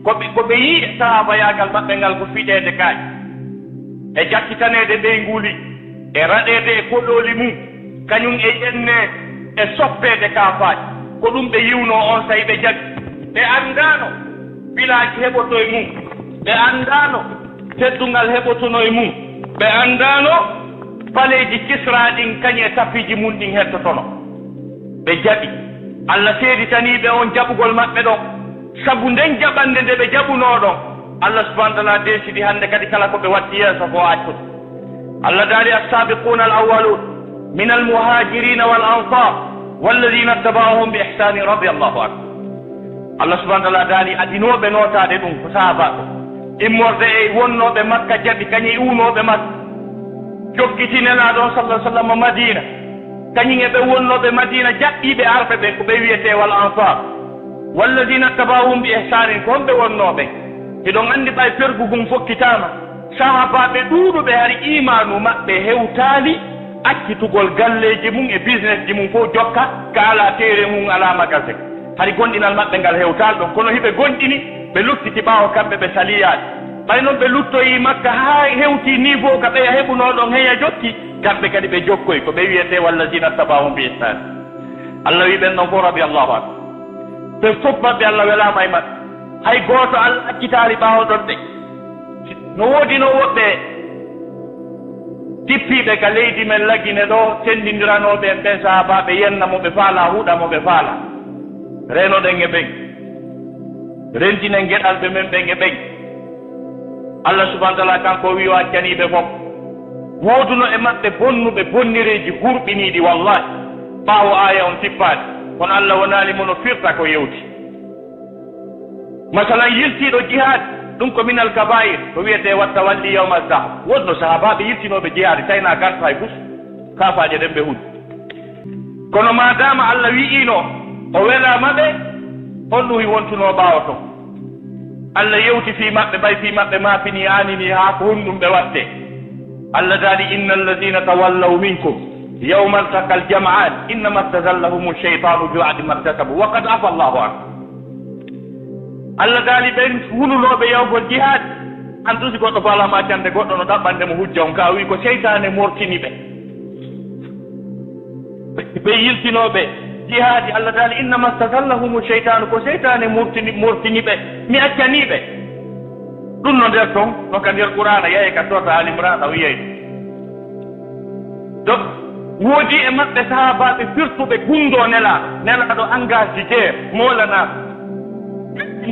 ko ɓe, ko ɓe yi'i e sahaabayaagal maɓɓe ngal ko fiɗeede kaaƴe, e jakkitaneede ɓeynguuli, e raɗeede e koɗooli mum, kañum e yenne e soppeede kaafaaje. Ko ɗum ɓe yi'unoo on saa'i ɓe jaɓi. Ɓe anndaano bilaaji heɓotoo e mum. Ɓe anndaano teddungal heɓotonoo e mum. Ɓe anndaano paleeji Kisra ɗin kañum e tapiiji mum ɗin hettotonoo. Ɓe jaɓi. Allah seeditanii ɓe on jaɓugol maɓɓe ɗon. Sabu nden jaɓannde nde ɓe jaɓunoo ɗon, Allah subhanahu wa ta'ala deesidi hannde kadi kala ko ɓe watti yeeso ko accude. Allah daali, "As-sabiquna al-awwalun min al-muhajirina wal ansar walladhina ittaba'uhum bi ihsanin radiyallahu anhum." Allah subhanahu wa ta'ala daali adinooɓe nootaade ɗum ko sahaabaaɓe. Immorde e wonnooɓe Makka jaɓi, kañum e iwnooɓe Makka. Jokkiti Nelaaɗo on sallallahu alaihi wasallam Madina. Kañum e ɓe wonnooɓe Madina jaɓɓiiɓe arɓe ɓen ko ɓe wiyetee wal ansar. Walladhina ittaba'uhum bi ihsanin, ko honɓe wonnoo ɓen? Hiɗon anndi ɓay pergu ngun fokkitaama, sahaabaaɓe ɗuuɗuɓe hari iimaanu maɓɓe hewtaali accitugol galleeji mum e business ji mum fof jokka ka alaa teere mum, alaa magasin. Hari gomɗinal maɓɓe ngal hewtaali ɗon, kono hiɓe gomɗini, ɓe luttiti ɓaawo kamɓe ɓe saliyaali. Ɓay non ɓe luttoyii Makka haa hewtii niveau ka ɓeya heɓunoo ɗon heya jokki, kamɓe kadi ɓe jokkoyi ko ɓe wiyetee walladhina ittaba'uhum bi ihsan. Allah wi'i ɓen ɗon fof radiyallahu anhu. Ɓe fof maɓɓe Allah welaama e maɓɓe. Hay gooto Allah accitaali ɓaawo ɗon de. No woodino woɓɓe tippiiɓe ka leydi men Lagine ɗoo, tenndindiranooɓe en ɓen sahaabaaɓe, yenna mo ɓe faalaa, huɗa mo ɓe faalaa. Reenoɗen e ɓen. Rentinen geɗalɓe men ɓen e ɓen. Allah subhanahu wa ta'ala kanko o wi'i o accanii ɓe fof. Wooduno e maɓɓe bonnuɓe bonnireeji hurɓiniiɗi, wallahi. Ɓaawo aaya on tippaade, kono Allah wonaali mo no firta ko yewti. Masalan, yiltiiɗo jihaad, ɗum ko minal kabaa'ir, ko wiyetee watta walli yawmal zahf. Wonno sahaabaaɓe yiltinooɓe jihaad, taynaa garta hay fus, kaafaaje ɗen ɓe huɗi. Kono maadaama Allah wi'iino o welaama ɓe, honɗum wontunoo ɓaawo ton? Allah yewti fii maɓɓe, ɓay fii maɓɓe maafinii, aaninii haa ko honɗum ɓe wattee. Allah daali, "Inna alladhina tawallaw minkum yawmal taqal jam'an innama stazallahumu shaytanu bi ba'di ma kasabu wa qad afa Allahu anhu." Allah daali, ɓen hulunooɓe yahugol jihaad, an dusi goɗɗo ko alaa ma cande goɗɗo no ɗaɓɓande mo hujja on, ka o wi'i ko seytaane mortini ɓe. Ɓe yiltinooɓe jihaadi, Allah daali, "Innama stazallahumu shaytanu", ko seytaane murtini, murtini ɓe, mi accanii ɓe. Ɗum no nder ton, no ka nder Qur'aana, yaye ka soota Al Imran, o yiyay. Donc, woodi e maɓɓe sahaabaaɓe firtuɓe gundoo Nelaaɗo, Nelaaɗo engagé guerre, moolanaaɗo.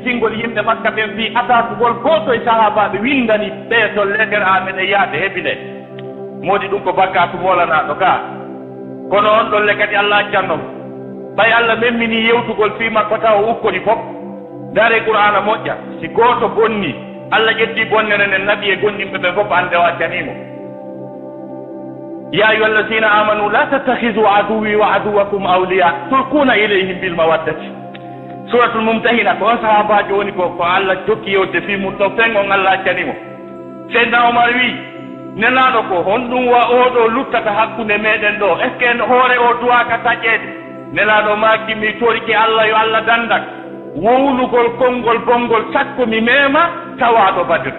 Tingol yimɓe Makka ɓen fii attaquegol gooto e sahaabaaɓe, winndani ɓe to leetere, a meɗen yaade, heɓi nde. Moodi ɗum ko bakkaatu moolanaaɗo ka. Kono on ɗon le kadi Allah accanno mo. Ɓay Allah memminii yewtugol fii makko tawa o ukkori fof. Ndaaree Qur'aana moƴƴa. Si gooto bonnii, Allah ƴettii bonnere nden naɓi e gomɗinɓe ɓen fof, annde o accanii mo. Ya ayyuhallazina amanu la tattakhidhu aduwwi wa aduwwakum awliya tulquna ilayhim bil mawaddati. Suratul Mumtahina, ko on sahaabaajo woni ko, ko Allah jokki yewtude fii mum ɗon, fen on Allah accanii mo. Seydina Omar wi'i, Nelaaɗo, ko honɗum wa oo ɗoo luttata hakkunde meɗen ɗoo? Est-ce que hoore oo duwaaka taƴeede? Nelaaɗo maaki, mi torike Allah, yo Allah dandan wowlugol konngol bonngol, sakko mi meema tawaaɗo Badr.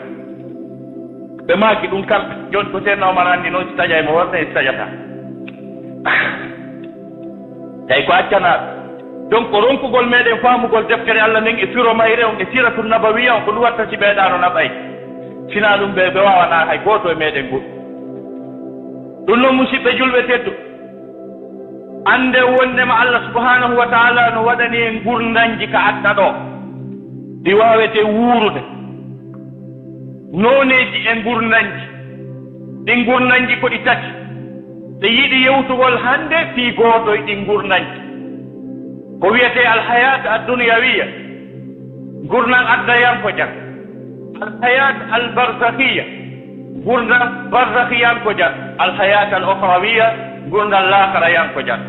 Ɓe maaki ɗum kamɓe. Jooni ko Seydina Omar anndi noon si taƴay mo, wonde si taƴata. Tawi ko accanaaɓe. Donc, ko ronkugol meɗen faamugol deftere Allah nden e firo mayre on e siratun nabawiya on, ko ɗum watta si ɓeyɗaano naɓay. Sinaa ɗum ɓe, ɓe waawanaa hay gooto e meɗen goɗɗum. Ɗum noon, musidɓe julɓe tedduɓe, annde wondema Allah subhanahu wa taala no waɗani en ngurndanji ka aduna ɗo, ɗi waawete wuurude. Nooneeji e ngurndanji, ɗin ngurndanji ko ɗi tati. Ɓe yiɗi yewtugol hannde fii gooto e ɗin ngurndanji. Ko wiyetee alhayat adduniyawiya, ngurndan addayankojan, alhayat albarzakhiya, ngurndan barzakhiyankojan, alhayat al ukhrawiya, ngurndan laakarayankojan.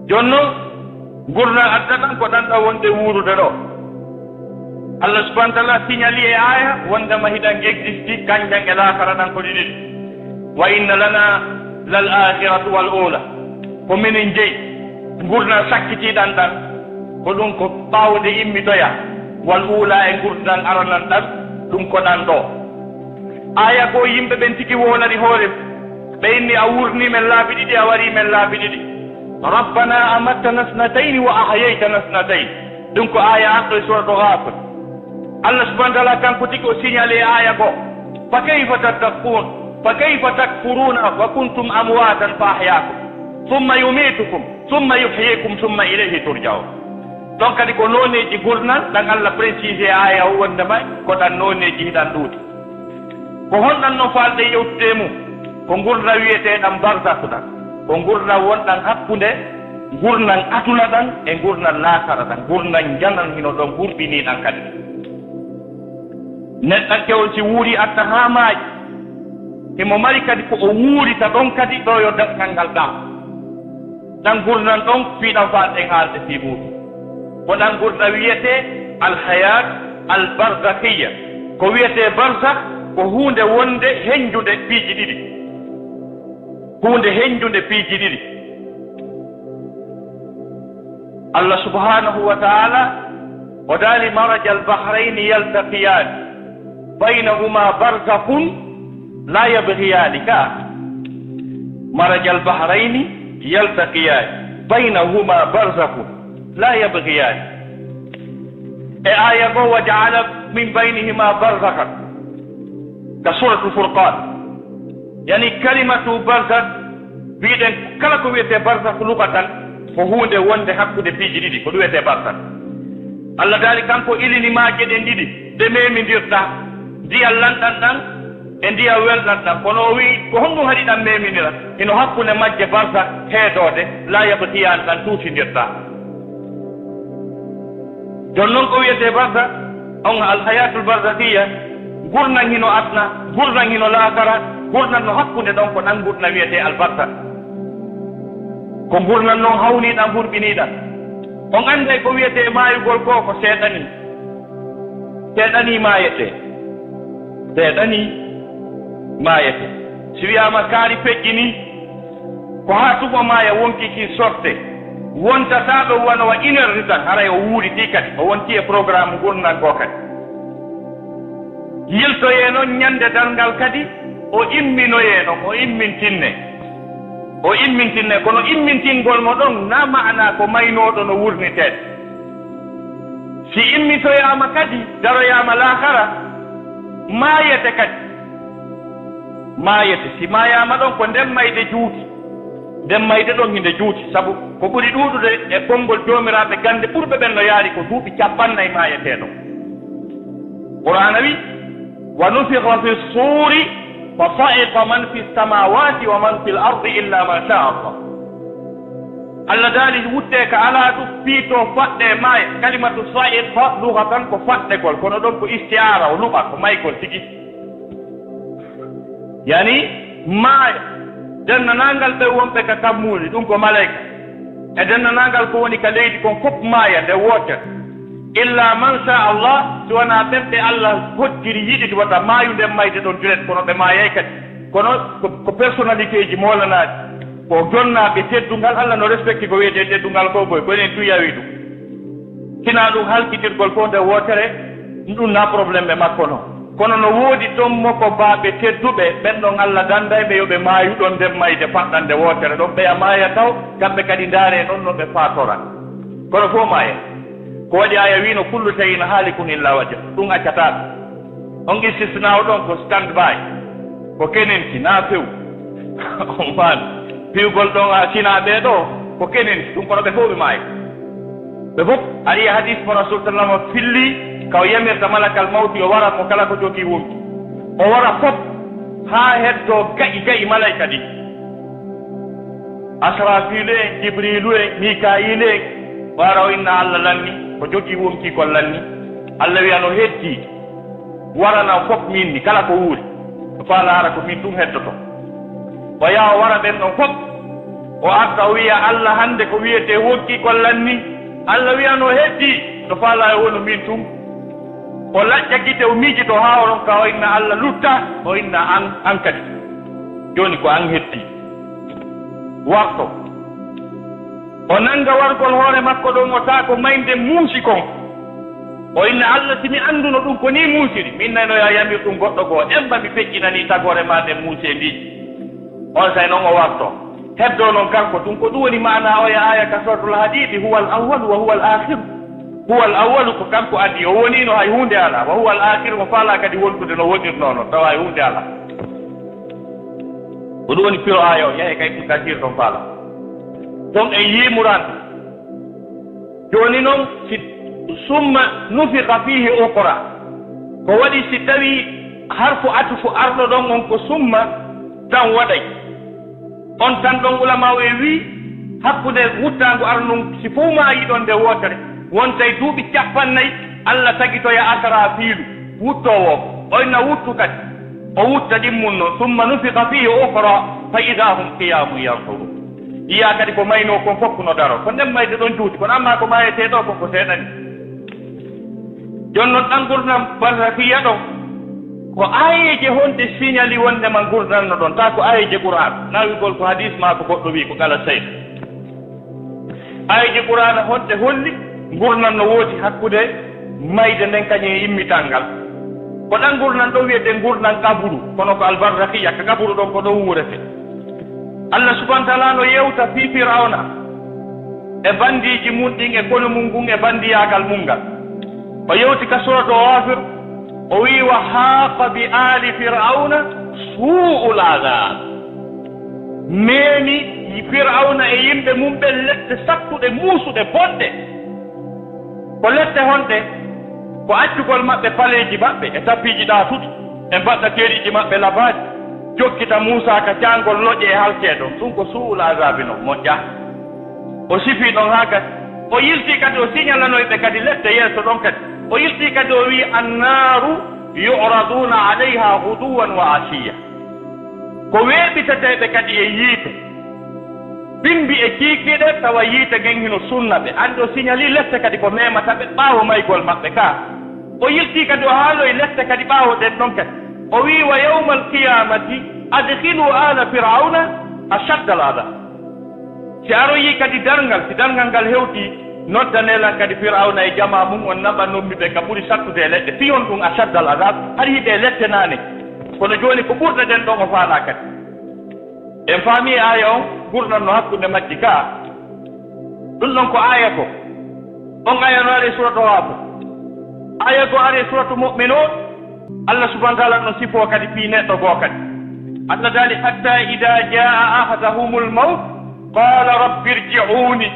Jooni non, ngurndan aduna ɗan ko ɗan ɗan wonde wuurude ɗo. Allah subhanahu wa taala signali e aaya wondema hiɗan existi, kanjan e laakara ɗan ko ɗi ɗiɗi. Wa inna lana lal akhiratu wal ula. Ko minen jeyi ngurndan sakkitiiɗan ɗan, ko ɗum ko ɓaawo nde immitoya, wal ula e ngurndan aranan ɗan, ɗum ko ɗan ɗo. Aaya goo yimɓe ɓen tigi woolani hoore, ɓe inni a wuurnii men laabi ɗiɗi, a warii men laabi ɗiɗi. Rabbana amattana snatayni wa ahyaytana snatayni. Ɗum ko aaya arɗo e suratu Ghafir. Allah subhanahu wa taala kanko tigi o signali e aaya goo. Fa kayfa tattaqun? Fa kayfa takfuruna wa kuntum amwatan fa ahyakum. Thumma yumitukum. Thumma yuhyikum. Thumma ilayhi turja'un. Ɗon kadi ko nooneeji ngurndan ɗan Allah précisé e aaya o wondema ko ɗan nooneeji hiɗan ɗuuɗi. Ko honɗan no faalɗen yewtude e mum? Ko ngurndan wiyeteeɗan barzakh ɗan. Ko ngurndan wonɗan hakkunde ngurndan aduna ɗan e ngurndan laakara ɗan. Ngurndan njanan hino ɗon hurɓinii ɗan kadi. Neɗɗanke on si wuurii aduna haa maayi, himo mari kadi ko o wuurita ɗon kadi ɗo yo daɗngal ngal ɗaa. Ɗan ngurndan ɗon fii ɗan faalɗen haalde fii muuɗum. Ko ɗan ngurndan wiyetee alhayat albarzakhiya. Ko wiyetee barzakh ko huunde wonde henjunde piiji ɗiɗi. Huunde henjunde piiji ɗiɗi. Allah subhanahu wa taala o daali marajal bahrayni yaltaqiyani. Baynahuma barzakhun la yabghiyani ka. Marajal bahrayni yaltaqiyani. Baynahuma barzakhun la yabghiyani. E aaya goo, wa ja'ala min baynihima barzakhan. Ka Suratul Furqan. Yani kalimatu barzakh, wi'uɗen kala ko wi'etee barzakh lugatan, ko huunde wonde hakkunde piiji ɗiɗi, ko ɗum wi'etee barzakh. Allah daali kanko ilini maaje ɗen ɗiɗi, ɗe memindirta, ndiyan lanɗan ɗan e ndiyan welɗan ɗan. Kono o wi'i, ko honɗum haɗi ɗan memindira? Hino hakkunde majje barzakh heedoode, la yabghiyani ɗan tuutindirta. Jooni non ko wiyetee barzakh, on alhayatul barzakhiya, ngurndan hino aduna, ngurndan hino laakara, ngurndan no hakkunde ɗon ko ɗan ngurndan wiyetee albarzakh. Ko ngurndan non hawniiɗan, hurɓiniiɗan. On annday ko wiyetee maayugol ko, ko seeɗanii. Seeɗanii maayetee. Seeɗanii maayetee. Si wiyaama kaari feƴƴinii, ko haa tuma maaya wonki ki sorte. Wontataa ɗo wano wa une heure de temps, haray o wuuritii kadi, o wontii e programme ngurndan goo kadi. Yiltoyee non ñande darngal kadi, o imminoyee non, o immintinnee. O immintinnee, kono immintingol mo ɗon, na maanaa ko maynooɗo no wurnitee. Si immitoyaama kadi, daroyaama laakara, maayete kadi. Maayete. Si maayaama ɗon, ko nden mayde juuti. Nden mayde ɗon hinde juuti. Sabu ko ɓuri ɗuuɗude e konngol joomiraaɓe gannde ɓurɓe ɓen no yaari ko duuɓi cappannayi maayetee ɗon. Qur'aana wi, wa nufikha fi ssuuri fa sa'iqa man fi ssamawati wa man fi l ardi illa man sha Allah. Allah daali wuttee ka alaa ɗum, fiitoo faɗɗee maaya. Kalimatu sa'iqa lughatan ko faɗɗegol, kono ɗon ko isti'aara, o luɓa, ko maygol tigi. Yani maaya, dennanaangal ɓe wonɓe ka kammuuli, ɗum ko malayka. E dennanaangal ko woni ka leydi kon fof maaya nde wootere. Illa man sha Allah, si wonaa ɓen ɓe Allah hoddiri yiɗi wata maayu nden mayde ɗon direct, kono ɓe maayay kadi. Kono ko, ko personnalité ji moolanaaɗi. Ko jonnaaɓe teddungal, Allah no respecti ko wiyetee teddungal ko boy, ko enen tun yawi ɗum. Sinaa ɗum halkitirgol fof nde wootere, ɗum na problème ɓe makko non. Kono no woodi ton mo ko baaɓe tedduɓe, ɓen ɗon Allah dannday ɓe yo ɓe maayu ɗon nder mayde faɗɗande wootere ɗon, ɓeya maaya taw, kamɓe kadi ndaaree non no ɓe faatora. Kono fof maaya. Ko waɗi aaya wiino, "Kullu shay'in haalikun illa wajha." Ɗum accataa ɗum. On istisnaa o ɗon ko stand by. Ko kenenti, na few. On faami? Piwgol ɗon a sinaa ɓee ɗoo, ko kenen, ɗum kono ɓe fof ɓe maayi. Ɓe fof, ari e hadis mo Rasul sallallahu alaihi wasallam filli, ka o yamirta malakal mawti, o wara mo kala ko jogii wonki. O wara fof, haa heddoo ga'i ga'i malayka ɗin. Asrafiilu en, Jibriilu en, Mikaayiilu en, o ara o inna Allah lanni, ko jogii wonki kon lanni. Allah wi'a no heddii. Waranam fof min ni, kala ko wuuri. O faala hara ko min tun heddoto. O yaha o wara ɓen ɗon fof. O arta o wi'a, "Allah, hannde ko wi'etee wonki kon lanni." Allah wi'a, "No heddii." O faala e wonu min tun. O laƴƴa gite, o miijito haa o ronka, o inna Allah lutta, o inna an, an kadi. Jooni ko an heddii. Warto. O nanga wargol hoore makko ɗon, o taako mayde muusi kon. O inna Allah, "Si mi annduno ɗum ko nii muusiri, mi innayno ya yamir ɗum goɗɗo goo, emma mi feƴƴinanii tagoore maa nden muuseendiiji." On say non o warto. Heddoo non kanko tun, ko ɗum woni maanaa oya aaya ka Suratul Hadiidi, "Huwal awwalu wa huwal aakhiru." Huwal awwalu ko kanko adii, o woniino hay huunde alaa. Wa huwal aakhiru, mo faalaa kadi wondude no wonirnoo non, tawa hay huunde alaa. Ko ɗum woni firo aaya o, yahe ka Ibnu Kasiir ton faala. Ton en yiimuran. Jooni non, si, "Summa nufiqa fiihi ukhra." Ko waɗi si tawi harfu atfu arɗo ɗon on ko summa tan waɗay. On tan ɗon ulamaaɓe en wii, hakkunde wuttaango arnun, si fow maayii ɗon nde wootere, wontay duuɓi cappannayi, Allah tagitoya Asrafiilu, wuttoowo, o inna wuttu kadi. O wutta ɗimmun non, "Summa nufiqa fiihi ukhra, fa idha hum qiyamun yanzurun." Yiya kadi ko maynoo kon fof no daro. Ko nden mayde ɗon juuti, kono amma ko maayetee ɗoo kon ko seeɗani. Jon non ɗan ngurndan barzakhiyya ɗon, ko aayeeje honɗe signali wonndema ngurndan no ɗon, taa ko aayeeje Qur'aan, naawigol ko hadiis maa ko goɗɗo wii, ko kala sey. Aayeeje Qur'aana honɗe holli ngurndan no woodi hakkunde mayde nden kañum e immital ngal? Ko ɗan ngurndan ɗon wi'etee ngurndan qaburu, kono ko albarzakhiyya, ka qaburu ɗon ko ɗon wuurete. Allah subhanahu wa ta'ala no yewta fii Fir'awna e bandiiji mun ɗin e konu mun ngun e bandiyaagal mun ngal. O yewti ka suuratu Ghafir, o wi'i, "Wa haaqa bi aali Fir'awna suu'ul adhaab." Meemi Fir'awna e yimɓe mun ɓen lette sattuɗe, muusuɗe, bonɗe. Ko lette honɗe? Ko accugol maɓɓe paleeji maɓɓe e tappiiji ɗaatuɗi, e mbaɗɗa teeriiji maɓɓe labaaji, jokkita Muusaa ka caangol loƴe e halkee ɗon. Ɗum ko suu'ul azaabi non, moƴƴaa. O sifii ɗon haa kadi. O yiltii kadi, o signalanoy ɓe kadi lette yeeso ɗon kadi. O yiltii kadi, o wi'i, "Annaaru yu'raduuna alayha ghuduwwan wa ashiyya." Ko weeɓitetee ɓe kadi e yiite. Bimbi e kiikiiɗe, tawa yiite ngen hino sunna ɓe. Anndi o signalii lette kadi ko memata ɓe ɓaawo maygol maɓɓe ka. O yiltii kadi o haaloyi lette kadi ɓaawo ɗen ɗon kadi. O wi'i, "Wa yawmal qiyaamati adkhiluu aala Fir'awna ashaddal adhaab." Si aroyii kadi darngal, si darngal ngal hewtii, noddanee lan kadi Fir'awna e jamaa mun, on naɓanon mi ɓe ka ɓuri sattude e leɗɗe. Fii honɗun ashaddal adhaab? Hari hiɓe e lette naane. Kono jooni ko ɓurɗe ɗen ɗon o faalaa kadi. En faamii aaya on, ngurndan no hakkunde majji ka. Ɗun ɗon ko aaya goo. On aaya no ari e suuratu Ghafir. Aaya goo ari e suuratu Mu'minuun. Allah subhanahu wa ta'ala no sifoo kadi fii neɗɗo goo kadi. Allah daali, "Hatta idha jaa ahadahumul mawt, qala rabbi irji'uni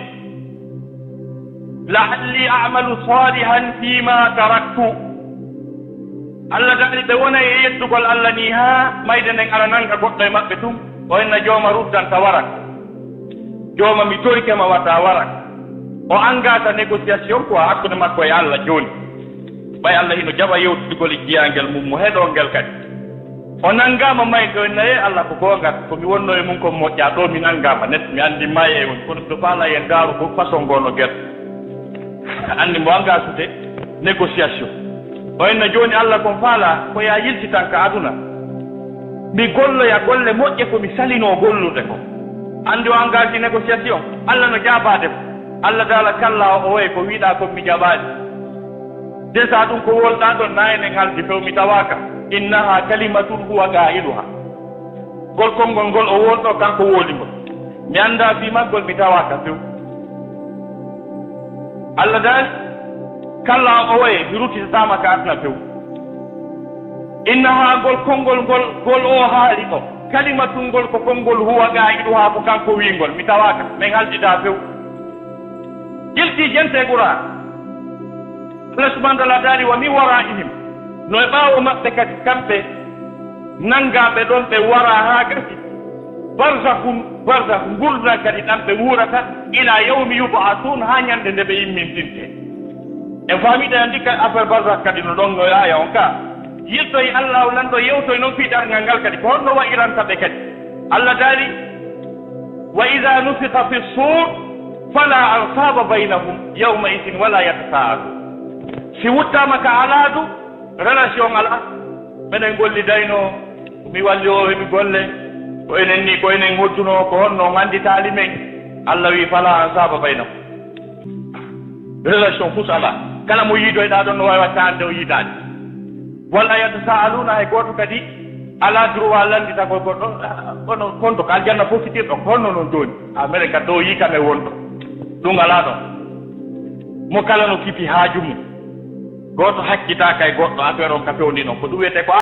la'alli a'malu salihan fima taraktu." Allah daali ɓe wonay e yeddugol Allah nii haa mayde nden ara nanga goɗɗo e maɓɓe tun. O inna, "Jooma, ruttan ta waran. Jooma, mi torike ma wata waran." O engagea négociation quoi hakkunde makko e Allah jooni. Ɓay Allah hino jaɓa yewtidugol e jiyaangel mum mo heɗoo ngel kadi. O nangaama mayde, o inna, "Ee Allah, ko goonga, ko mi wonnoo e mum kon moƴƴaa, ɗoo mi nangaama, net mi anndi maayay woni, kono miɗo faalaa yen ndaaru ko façon ngoo no gel." Anndi mo engageude négociation. O inna, "Jooni Allah, kon faalaa ko yaa yiltitan ka aduna. Mi golloya golle moƴƴe ko mi salinoo gollude ko." Anndi o engagii négociation, Allah no jaabaade mo. Allah daala, "Kallaa, o oye ko wi'uɗaa kon mi jaɓaali." Desa ɗum ko wolɗaa ɗon na enen haldi few mi tawaaka. Innaha kalimatun huwa qailuha. Ngol konngol ngol o wolɗo kanko woli ngol. Mi anndaa fii maggol mi tawaaka few. Allah daali, "Kallaa o oye mi ruttitataama ka aduna few." Innaha ngol konngol ngol, ngol o haali ɗo. Kalimatun ngol ko konngol huwa qaa'iluhaa, ko kanko wiingol, mi tawaaka, min haldidaa few. Qiltii jente Qur'aan. Allah subhaanahu wa ta'aalaa daali, wa min waraa'ihim, no e ɓaawo maɓɓe kadi, kamɓe nanngaaɓe ɗon, ɓe waraa haa gasi, barzakhun, barzakh, ngurndan kadi ɗan ɓe wuurata, ilaa yawmi yub'asuun, haa ñannde nde ɓe immintintee. En faamii ɗen anndi ka affaire barzakh kadi no ɗon no yaaya on ka. Yiltoy Allah o lanɗo yewtoy non fii darngal ngal kadi. Ko honno wa'iranta ɓe kadi? Allah daali, wa idha nufikha fi sur fala ansaaba baynahum yawma idhin wala yatasaaluun. Si wuttaama ka alaadu, relation alaa. Menen gollidayno, mi walli o heɓi golle, ko enen ni, ko enen hoddunoo, ko honno on annditaali men? Allah wi fala ansaaba baynahum. Relation fus alaa. Kala mo yiidoyɗaa ɗon no waawi waɗta hannde o yiidaani. Wala yatasaaluna, hay gooto kadi alaa droit lannditagol goɗɗo, kono konto ko aljanna fof fitirɗo, ko honno non jooni? A meren kadi ɗo yii kam e wonɗo. Ɗum alaa ɗon. Mo kala no kipi haaju mum. Gooto hakkitaaka e goɗɗo affaire on ka fewndi ɗon. Ko ɗum wiyetee ko